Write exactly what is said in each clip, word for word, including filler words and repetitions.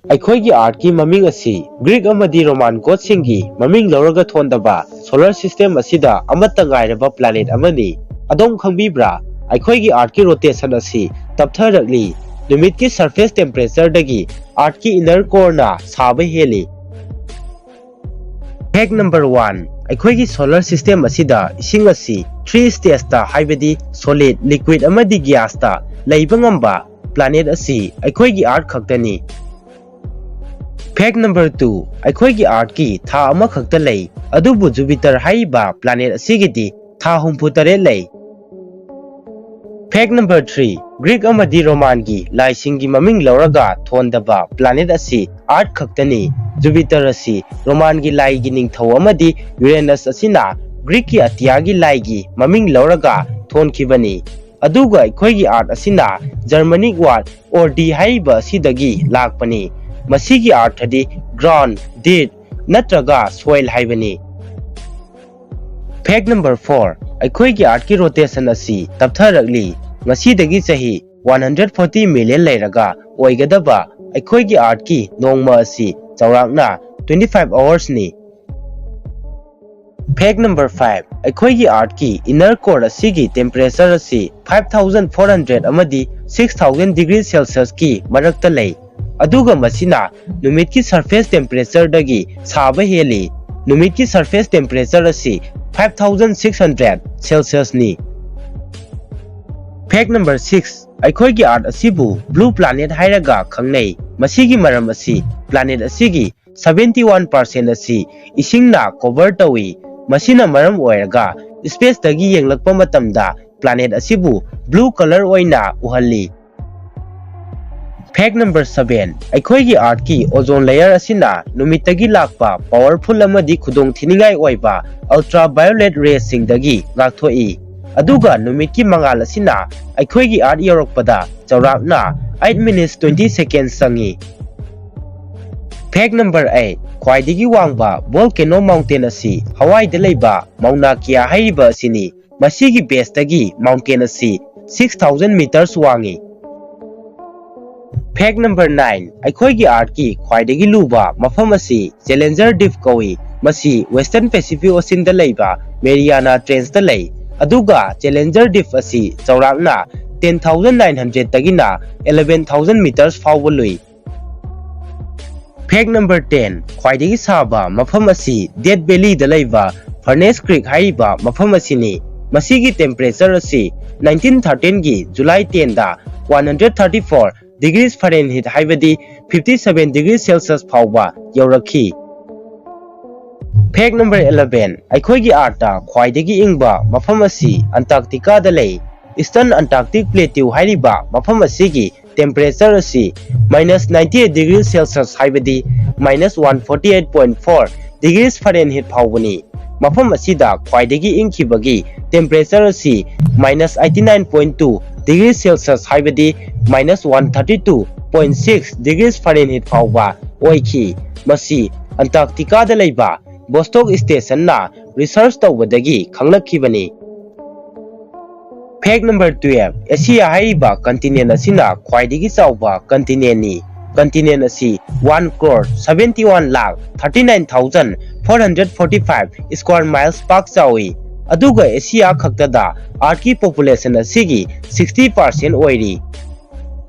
ꯑꯩꯈꯣꯏꯒꯤ ꯑꯥꯔꯠꯀꯤ ꯃꯃꯤꯡ ꯑꯁꯤ ꯒ꯭ꯔꯤꯛ ꯑꯃꯗꯤ ꯔꯣꯃꯥꯟ ꯒꯣꯠꯁꯤꯡꯒꯤ ꯃꯃꯤꯡ ꯂꯧꯔꯒ ꯊꯣꯟꯗꯕ ꯁꯣꯂꯔ ꯁꯤꯁꯇꯦꯝ ꯑꯁꯤꯗ ꯑꯃꯠꯇ ꯉꯥꯏꯔꯕ ꯄ꯭ꯂꯥꯅꯦꯠ ꯑꯃꯅꯤ꯫ ꯑꯗꯣꯝ ꯈꯪꯕꯤꯕ꯭ꯔꯥ? ꯑꯩꯈꯣꯏꯒꯤ ꯑꯥꯔꯠꯀꯤ ꯔꯣꯇꯦꯁꯟ ꯑꯁꯤ ꯇꯞꯊꯔꯛꯂꯤ꯫ ꯅꯨꯃꯤꯠꯀꯤ ꯁꯔꯐꯦꯁ ꯇꯦꯝꯄꯔꯦꯆꯔꯗꯒꯤ ꯑꯥꯔꯠꯀꯤ ꯏꯅꯔ ꯀꯣꯔꯅ ꯁꯥꯕ ꯍꯦꯜꯂꯤ꯫ ꯐꯦꯛ ꯅꯝꯕꯔ ꯋꯥꯟ, ꯑꯩꯈꯣꯏꯒꯤ ꯁꯣꯂꯔ ꯁꯤꯁꯇꯦꯝ ꯑꯁꯤꯗ ꯏꯁꯤꯡ ꯑꯁꯤ ꯊ꯭ꯔꯤ ꯁ꯭ꯇꯦꯖꯇ, ꯍꯥꯏꯕꯗꯤ ꯁꯣꯂꯤꯗ, ꯂꯤꯀ꯭ꯋꯤꯗ ꯑꯃꯗꯤ ꯒ꯭ꯌꯥꯁꯇ ꯂꯩꯕ ꯉꯝꯕ ꯄ꯭ꯂꯥꯅꯦꯠ ꯑꯁꯤ ꯑꯩꯈꯣꯏꯒꯤ ꯑꯥꯔꯠ ꯈꯛꯇꯅꯤ꯫ ꯐꯦꯛ ꯅꯝꯕꯔ ꯇꯨ, ꯑꯩꯈꯣꯏꯒꯤ ꯑꯥꯔꯠꯀꯤ ꯊꯥ ꯑꯃꯈꯛꯇ ꯂꯩ, ꯑꯗꯨꯕꯨ ꯖꯨꯄꯤꯇꯔ ꯍꯥꯏꯔꯤꯕ ꯄ꯭ꯂꯥꯅꯦꯠ ꯑꯁꯤꯒꯤꯗꯤ ꯊꯥ ꯍꯨꯝꯐꯨ ꯇꯔꯦꯠ ꯂꯩ꯫ ꯐꯦꯛ ꯅꯝꯕꯔ ꯊ꯭ꯔꯤ, ꯒ꯭ꯔꯤꯛ ꯑꯃꯗꯤ ꯔꯣꯃꯥꯟꯒꯤ ꯂꯥꯏꯁꯤꯡꯒꯤ ꯃꯃꯤꯡ ꯂꯧꯔꯒ ꯊꯣꯟꯗꯕ ꯄ꯭ꯂꯥꯅꯦꯠ ꯑꯁꯤ ꯑꯥꯔꯠ ꯈꯛꯇꯅꯤ꯫ ꯖꯨꯄꯤꯇꯔ ꯑꯁꯤ ꯔꯣꯃꯥꯟꯒꯤ ꯂꯥꯏꯒꯤ ꯅꯤꯡꯊꯧ ꯑꯃꯗꯤ ꯌꯨꯔꯦꯅꯁ ꯑꯁꯤꯅ ꯒ꯭ꯔꯤꯛꯀꯤ ꯑꯇꯤꯌꯥꯒꯤ ꯂꯥꯏꯒꯤ ꯃꯃꯤꯡ ꯂꯧꯔꯒ ꯊꯣꯟꯈꯤꯕꯅꯤ꯫ ꯑꯗꯨꯒ ꯑꯩꯈꯣꯏꯒꯤ ꯑꯥꯔꯠ ꯑꯁꯤꯅ ꯖꯔꯃꯅꯤꯛ ꯋꯥꯔꯗ ꯑꯣꯔꯗꯤ ꯍꯥꯏꯔꯤꯕ ꯑꯁꯤꯗꯒꯤ ꯂꯥꯛꯄꯅꯤ꯫ ꯃꯁꯤꯒꯤ ꯑꯥꯔꯊꯗꯤ ꯒ꯭ꯔꯥꯎꯟ, ꯗꯤꯔꯠ ꯅꯠꯇ꯭ꯔꯒ ꯁꯣꯏꯜ ꯍꯥꯏꯕꯅꯤ꯫ ꯐꯦꯛ ꯅꯝꯕꯔ ꯐꯣꯔ, ꯑꯩꯈꯣꯏꯒꯤ ꯑꯥꯔꯠꯀꯤ ꯔꯣꯇꯦꯁꯟ ꯑꯁꯤ ꯇꯞꯊꯔꯛꯂꯤ꯫ ꯉꯁꯤꯗꯒꯤ ꯆꯍꯤ ꯋꯥꯟ ꯍꯟꯗ꯭ꯔꯦꯠ ꯐꯣꯔꯇꯤ ꯃꯤꯂꯤꯌꯟ ꯂꯩꯔꯒ ꯑꯣꯏꯒꯗꯕ ꯑꯩꯈꯣꯏꯒꯤ ꯑꯥꯔꯠꯀꯤ ꯅꯣꯡꯃ ꯑꯁꯤ ꯆꯥꯎꯔꯥꯛꯅ ꯇ꯭ꯋꯦꯟꯇꯤ ꯐꯥꯏꯚ ꯑꯋꯥꯔꯁꯅꯤ꯫ ꯐꯦꯛ ꯅꯝꯕꯔ ꯐꯥꯏꯚ, ꯑꯩꯈꯣꯏꯒꯤ ꯑꯥꯔꯠꯀꯤ ꯏꯅꯔ ꯀꯣꯔ ꯑꯁꯤꯒꯤ ꯇꯦꯝꯄꯔꯦꯆꯔ ꯑꯁꯤ ꯐꯥꯏꯚ ꯊꯥꯎꯖꯟ ꯐꯣꯔ ꯍꯟꯗ꯭ꯔꯦꯠ ꯑꯃꯗꯤ ꯁꯤꯛꯁ ꯊꯥꯎꯖꯟ ꯗꯤꯒ꯭ꯔꯤ ꯁꯦꯜꯁꯤꯌꯁꯀꯤ ꯃꯔꯛꯇ ꯂꯩ꯫ ꯑꯗꯨꯒ ꯃꯁꯤꯅ ꯅꯨꯃꯤꯠꯀꯤ ꯁꯔꯐꯦꯁ ꯇꯦꯝꯄꯔꯦꯆꯔꯗꯒꯤ ꯁꯥꯕ ꯍꯦꯜꯂꯤ꯫ ꯅꯨꯃꯤꯠꯀꯤ ꯁꯔꯐꯦꯁ ꯇꯦꯝꯄꯔꯦꯆꯔ ꯑꯁꯤ ꯐꯥꯏꯚ ꯊꯥꯎꯖꯟ ꯁꯤꯛꯁ ꯍꯟꯗ꯭ꯔꯦꯠ ꯁꯦꯜꯁꯤꯌꯁꯅꯤ꯫ ꯐꯦꯛ ꯅꯝꯕꯔ ꯁꯤꯛꯁ, ꯑꯩꯈꯣꯏꯒꯤ ꯑꯥꯔꯠ ꯑꯁꯤꯕꯨ ꯕ꯭ꯂꯨ ꯄ꯭ꯂꯥꯅꯦꯠ ꯍꯥꯏꯔꯒ ꯈꯪꯅꯩ꯫ ꯃꯁꯤꯒꯤ ꯃꯔꯝ ꯑꯁꯤ ꯄ꯭ꯂꯥꯅꯦꯠ ꯑꯁꯤꯒꯤ ꯁꯚꯦꯟꯇꯤ ꯋꯥꯟ ꯄꯥꯔꯁꯦꯟ ꯑꯁꯤ ꯏꯁꯤꯡꯅ ꯀꯣꯚꯔ ꯇꯧꯏ꯫ ꯃꯁꯤꯅ ꯃꯔꯝ ꯑꯣꯏꯔꯒ ꯁ꯭ꯄꯦꯁꯇꯒꯤ ꯌꯦꯡꯂꯛꯄ ꯃꯇꯝꯗ ꯄ꯭ꯂꯥꯅꯦꯠ ꯑꯁꯤꯕꯨ ꯕ꯭ꯂꯨ ꯀꯂꯔ ꯑꯣꯏꯅ ꯎꯍꯜꯂꯤ꯫ ꯐꯦꯛ ꯅꯝꯕꯔ ꯁꯚꯦꯟ, ꯑꯩꯈꯣꯏꯒꯤ ꯑꯥꯔꯠꯀꯤ ꯑꯣꯖꯣꯟ ꯂꯦꯌꯔ ꯑꯁꯤꯅ ꯅꯨꯃꯤꯠꯇꯒꯤ ꯂꯥꯛꯄ ꯄꯥꯋꯔꯐꯨꯜ ꯑꯃꯗꯤ ꯈꯨꯗꯣꯡꯊꯤꯅꯤꯡꯉꯥꯏ ꯑꯣꯏꯕ ꯑꯜꯇ꯭ꯔꯥ ꯚꯥꯏꯑꯣꯂꯦꯠ ꯔꯦꯁꯤꯡꯗꯒꯤ ꯉꯥꯛꯊꯣꯛꯏ꯫ ꯑꯗꯨꯒ ꯅꯨꯃꯤꯠꯀꯤ ꯃꯉꯥꯜ ꯑꯁꯤꯅ ꯑꯩꯈꯣꯏꯒꯤ ꯑꯥꯔꯠ ꯌꯧꯔꯛꯄꯗ ꯆꯥꯎꯔꯥꯛꯅ ꯑꯩꯠ minutes twenty seconds ꯆꯪꯏ꯫ ꯐꯦꯛ ꯅꯝꯕꯔ ꯑꯩꯠ, ꯈ꯭ꯋꯥꯏꯗꯒꯤ ꯋꯥꯡꯕ ꯚꯣꯜꯀꯦꯅꯣ ꯃꯥꯎꯟꯇꯦꯟ ꯑꯁꯤ ꯍꯋꯥꯏꯗ ꯂꯩꯕ ꯃꯥꯎꯅꯥ ꯀꯤꯌꯥ ꯍꯥꯏꯔꯤꯕ ꯑꯁꯤꯅꯤ꯫ ꯃꯁꯤꯒꯤ ꯕꯦꯁꯇꯒꯤ ꯃꯥꯎꯟꯇꯦꯟ ꯑꯁꯤ ꯁꯤꯛꯁ ꯊꯥꯎꯖꯟ ꯃꯤꯇꯔꯁ ꯋꯥꯡꯏ꯫ Fact number nine, ꯑꯩꯈꯣꯏꯒꯤ Earthꯀꯤ ꯈ꯭ꯋꯥꯏꯗꯒꯤ ꯂꯨꯕ ꯃꯐꯝ ꯑꯁꯤ Challenger Deep ꯀꯧꯏ꯫ ꯃꯁꯤ Western Pacific Oceanꯗ ꯂꯩꯕ Mariana Trenchꯇ ꯂꯩ꯫ ꯑꯗꯨꯒ Challenger Deep ꯑꯁꯤ ꯆꯥꯎꯔꯥꯛꯅ ten thousand nine hundredꯇꯒꯤꯅ eleven thousand meters ꯐꯥꯎꯕ ꯂꯨꯏ꯫ Fact number ten, ꯈ꯭ꯋꯥꯏꯗꯒꯤ ꯁꯥꯕ ꯃꯐꯝ ꯑꯁꯤ Death Valleyꯗ ꯂꯩꯕ Furnace Creek ꯍꯥꯏꯔꯤꯕ ꯃꯐꯝ ꯑꯁꯤꯅꯤ꯫ ꯃꯁꯤꯒꯤ temperature ꯑꯁꯤ nineteen thirteenꯒꯤ July tenꯗ one hundred thirty four degrees Fahrenheit ꯍꯥꯏꯕꯗꯤ fifty seven degrees Celsius ꯐꯥꯎꯕ ꯌꯧꯔꯛꯈꯤ꯫ Fact number eleven, ꯑꯩꯈꯣꯏꯒꯤ Earthꯇ ꯈ꯭ꯋꯥꯏꯗꯒꯤ ꯏꯪꯕ ꯃꯐꯝ ꯑꯁꯤ Antarcticaꯗ ꯂꯩ꯫ Eastern Antarctic Plateau ꯍꯥꯏꯔꯤꯕ ꯃꯐꯝ ꯑꯁꯤꯒꯤ temperature ꯑꯁꯤ minus ninety eight degrees Celsius ꯍꯥꯏꯕꯗꯤ minus one forty eight point four degrees Fahrenheit ꯐꯥꯎꯕꯅꯤ꯫ ꯃꯐꯝ ꯑꯁꯤꯗ ꯈ꯭ꯋꯥꯏꯗꯒꯤ ꯏꯪꯈꯤꯕꯒꯤ temperature ꯑꯁꯤ minus eighty nine point two degrees Celsius ꯍꯥꯏꯕꯗꯤ minus one thirty two point six degrees Fahrenheit ꯐꯥꯎꯕ ꯑꯣꯏꯈꯤ꯫ ꯃꯁꯤ Antarcticaꯗ ꯂꯩꯕ Vostok Stationꯅ research ꯇꯧꯕꯗꯒꯤ ꯈꯪꯂꯛꯈꯤꯕꯅꯤ꯫ Fact number twelve, Asia ꯍꯥꯏꯔꯤꯕ continent ꯑꯁꯤꯅ ꯈ꯭ꯋꯥꯏꯗꯒꯤ ꯆꯥꯎꯕ continentꯅꯤ꯫ Continent ꯑꯁꯤ one crore seventy one lakh thirty nine thousand four hundred forty five square miles ꯄꯥꯛ ꯆꯥꯎꯏ꯫ ꯑꯗꯨꯒ Asia ꯈꯛꯇꯗ Earthꯀꯤ population ꯑꯁꯤꯒꯤ sixty percent ꯑꯣꯏꯔꯤ꯫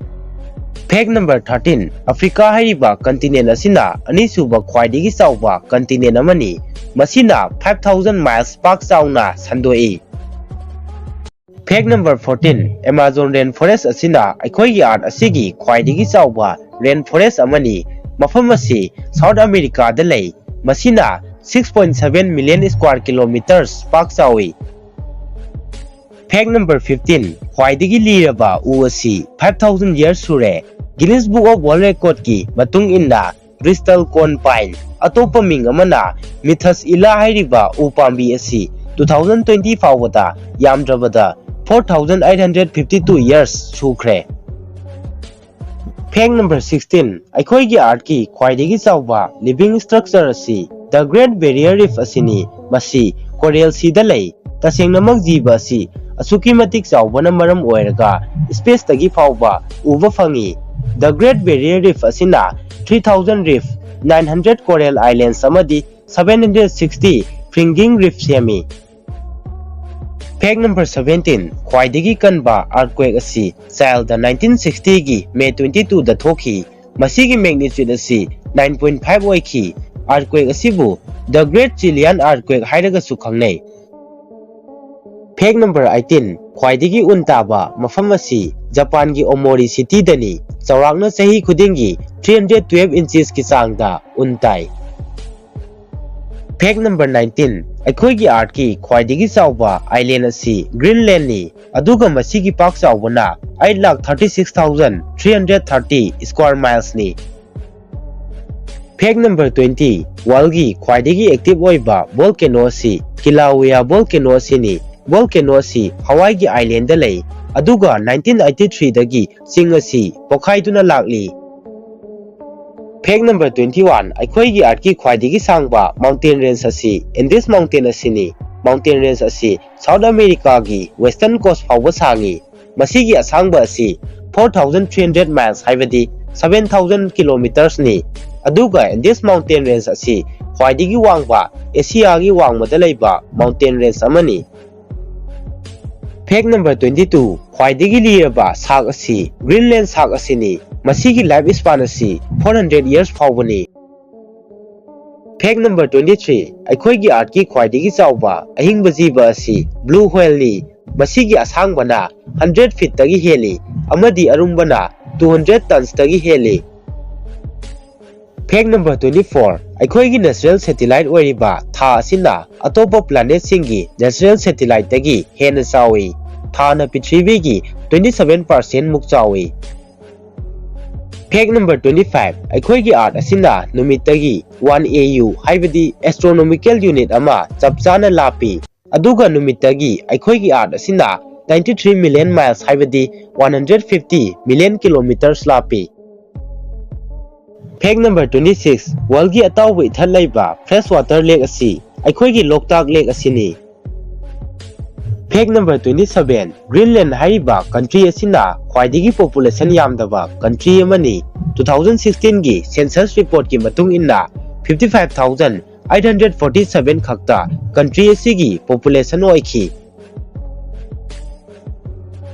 Fact number thirteen, Africa ꯍꯥꯏꯔꯤꯕ continent ꯑꯁꯤꯅ ꯑꯅꯤꯁꯨꯕ ꯈ꯭ꯋꯥꯏꯗꯒꯤ ꯆꯥꯎꯕ continent ꯑꯃꯅꯤ꯫ ꯃꯁꯤꯅ five thousand miles ꯄꯥꯛ ꯆꯥꯎꯅ ꯁꯟꯗꯣꯛꯏ꯫ Fact number fourteen, Amazon rainforest ꯑꯁꯤꯅ ꯑꯩꯈꯣꯏꯒꯤ Earth ꯑꯁꯤꯒꯤ ꯈ꯭ꯋꯥꯏꯗꯒꯤ ꯆꯥꯎꯕ rainforest ꯑꯃꯅꯤ꯫ ꯃꯐꯝ ꯑꯁꯤ South Americaꯗ ꯂꯩ꯫ ꯃꯁꯤꯅ six point seven million square kilometers ꯄꯥꯛ ꯆꯥꯎꯏ꯫ Fact number fifteen, ꯈ꯭ꯋꯥꯏꯗꯒꯤ ꯂꯤꯔꯕ ꯎ ꯑꯁꯤ five thousand years ꯁꯨꯔꯦ꯫ Guinness Book of World Recordꯀꯤ ꯃꯇꯨꯡ ꯏꯟꯅ Bristol Cone Pine, ꯑꯇꯣꯞꯄ ꯃꯤꯡ ꯑꯃꯅ Myrtus ella ꯍꯥꯏꯔꯤꯕ ꯎ ꯄꯥꯝꯕꯤ ꯑꯁꯤ two thousand twenty ꯐꯥꯎꯕꯗ ꯌꯥꯝꯗ꯭ꯔꯕꯗ four thousand eight hundred fifty two years ꯁꯨꯈ꯭ꯔꯦ꯫ Fact number sixteen, ꯑꯩꯈꯣꯏꯒꯤ Earthꯀꯤ ꯈ꯭ꯋꯥꯏꯗꯒꯤ ꯆꯥꯎꯕ living structure ꯑꯁꯤ The Great Barrier Reef ꯑꯁꯤꯅꯤ꯫ ꯃꯁꯤ Coral Seaꯗ ꯂꯩ꯫ ꯇꯁꯦꯡꯅꯃꯛ ꯖꯤꯕ ꯑꯁꯤ ꯑꯁꯨꯛꯀꯤ ꯃꯇꯤꯛ ꯆꯥꯎꯕꯅ ꯃꯔꯝ ꯑꯣꯏꯔꯒ spaceꯇꯒꯤ ꯐꯥꯎꯕ ꯎꯕ ꯐꯪꯏ꯫ The Great Barrier Reef ꯑꯁꯤꯅ three thousand reef, nine hundred coral islands ꯑꯃꯗꯤ seven hundred sixty fringing reef ꯁꯦꯝꯃꯤ꯫ Fact number seventeen, ꯈ꯭ꯋꯥꯏꯗꯒꯤ ꯀꯟꯕ earthquake ꯑꯁꯤ ꯆꯥꯏꯜꯗ nineteen sixty ꯒꯤ May twenty two ꯗ ꯊꯣꯛꯈꯤ꯫ ꯃꯁꯤꯒꯤ magnitude ꯑꯁꯤ nine point five ꯑꯣꯏꯈꯤ꯫ Earthquake ꯑꯁꯤꯕꯨ The Great Chilean Earthquake ꯍꯥꯏꯔꯒꯁꯨ ꯈꯪꯅꯩ꯫ Fact number eighteen, ꯈ꯭ꯋꯥꯏꯗꯒꯤ ꯎꯟ ꯇꯥꯕ ꯃꯐꯝ ꯑꯁꯤ ꯖꯄꯥꯟꯒꯤ ꯑꯣꯃꯣꯔꯤ ꯁꯤꯇꯤꯗꯅꯤ꯫ ꯆꯥꯎꯔꯥꯛꯅ ꯆꯍꯤ ꯈꯨꯗꯤꯡꯒꯤ three hundred twelve inches ꯀꯤ ꯆꯥꯡꯗ ꯎꯟ ꯇꯥꯏ꯫ Fact number nineteen, ꯑꯩꯈꯣꯏꯒꯤ earth ꯀꯤ ꯈ꯭ꯋꯥꯏꯗꯒꯤ ꯆꯥꯎꯕ island ꯑꯁꯤ Greenland ꯅꯤ, ꯑꯗꯨꯒ ꯃꯁꯤꯒꯤ ꯄꯥꯛ ꯆꯥꯎꯕꯅ eight lakh thirty six thousand three hundred thirty square miles ꯅꯤ꯫ Fact number twenty, world ꯒꯤ ꯈ꯭ꯋꯥꯏꯗꯒꯤ active ꯑꯣꯏꯕ volcano ꯑꯁꯤ Kilauea volcano ꯑꯁꯤꯅꯤ꯫ Volcano ꯑꯁꯤ Hawaii ꯒꯤ island ꯗ ꯂꯩ, ꯑꯗꯨꯒ nineteen eighty three ꯗꯒꯤ ꯆꯤꯡ ꯑꯁꯤ ꯄꯣꯈꯥꯏꯗꯨꯅ ꯂꯥꯛꯂꯤ꯫ Fact number twenty one, ꯑꯩꯈꯣꯏꯒꯤ earth ꯀꯤ ꯈ꯭ꯋꯥꯏꯗꯒꯤ ꯁꯥꯡꯕ mountain range ꯑꯁꯤ Andes mountain ꯑꯁꯤꯅꯤ꯫ Mountain range ꯑꯁꯤ South America ꯒꯤ western coast ꯐꯥꯎꯕ ꯁꯥꯡꯉꯤ꯫ ꯃꯁꯤꯒꯤ ꯑꯁꯥꯡꯕ ꯑꯁꯤ four thousand three hundred miles, ꯍꯥꯏꯕꯗꯤ seven thousand kilometers ꯅꯤ꯫ ꯑꯗꯨꯒ Andes mountain range ꯑꯁꯤ ꯈ꯭ꯋꯥꯏꯗꯒꯤ ꯋꯥꯡꯕ ꯑꯦꯁꯤꯌꯥꯒꯤ ꯋꯥꯡꯃꯗ ꯂꯩꯕ mountain range ꯑꯃꯅꯤ꯫ Fact number twenty two, ꯈ꯭ꯋꯥꯏꯗꯒꯤ ꯂꯤꯔꯕ shark ꯑꯁꯤ Greenland shark ꯑꯁꯤꯅꯤ꯫ ꯃꯁꯤꯒꯤ life span ꯑꯁꯤ four hundred years ꯐꯥꯎꯕꯅꯤ꯫ Fact number twenty three, ꯑꯩꯈꯣꯏꯒꯤ earth ꯀꯤ ꯈ꯭ꯋꯥꯏꯗꯒꯤ ꯆꯥꯎꯕ ꯑꯍꯤꯡꯕ ꯖꯤꯕ ꯑꯁꯤ blue whale ꯅꯤ꯫ ꯃꯁꯤꯒꯤ ꯑꯁꯥꯡꯕꯅ hundred feet ꯇꯒꯤ ꯍꯦꯜꯂꯤ ꯑꯃꯗꯤ ꯑꯔꯨꯝꯕꯅ two hundred tons ꯇꯒꯤ ꯍꯦꯜꯂꯤ꯫ Fact number twenty four, ꯑꯩꯈꯣꯏꯒꯤ natural satellite ꯑꯣꯏꯔꯤꯕ ꯊꯥ ꯑꯁꯤꯅ ꯑꯇꯣꯞꯄ planet ꯁꯤꯡꯒꯤ natural satellite ꯇꯒꯤ ꯍꯦꯟꯅ ꯆꯥꯎꯏ꯫ ꯊꯥꯅ ꯄ꯭ꯔꯤꯊꯤꯕꯤꯒꯤ twenty seven percent ꯃꯨꯛ ꯆꯥꯎꯏ꯫ Fact number twenty five, ꯑꯩꯈꯣꯏꯒꯤ earth ꯑꯁꯤꯅ ꯅꯨꯃꯤꯠꯇꯒꯤ one A U, ꯍꯥꯏꯕꯗꯤ astronomical unit ꯑꯃ ꯆꯞ ꯆꯥꯅ ꯂꯥꯞꯄꯤ꯫ ꯑꯗꯨꯒ ꯅꯨꯃꯤꯠꯇꯒꯤ ꯑꯩꯈꯣꯏꯒꯤ earth ꯑꯁꯤꯅ ninety three million miles, ꯍꯥꯏꯕꯗꯤ one hundred fifty million kilometers ꯂꯥꯞꯄꯤ꯫ Fact number twenty six, world ꯒꯤ ꯑꯇꯥꯎꯕ ꯏꯊꯠ ꯂꯩꯕ fresh water lake ꯑꯁꯤ ꯑꯩꯈꯣꯏꯒꯤ ꯂꯣꯛꯇꯥꯛ lake ꯑꯁꯤꯅꯤ꯫ Fact number twenty seven, Greenland ꯍꯥꯏꯔꯤꯕ country ꯑꯁꯤꯅ ꯈ꯭ꯋꯥꯏꯗꯒꯤ population ꯌꯥꯝꯗꯕ country ꯑꯃꯅꯤ꯫ Two thousand sixteen ꯒꯤ census report ꯀꯤ ꯃꯇꯨꯡ ꯏꯟꯅ fifty five thousand eight hundred forty seven ꯈꯛꯇ country ꯑꯁꯤꯒꯤ population ꯑꯣꯏꯈꯤ꯫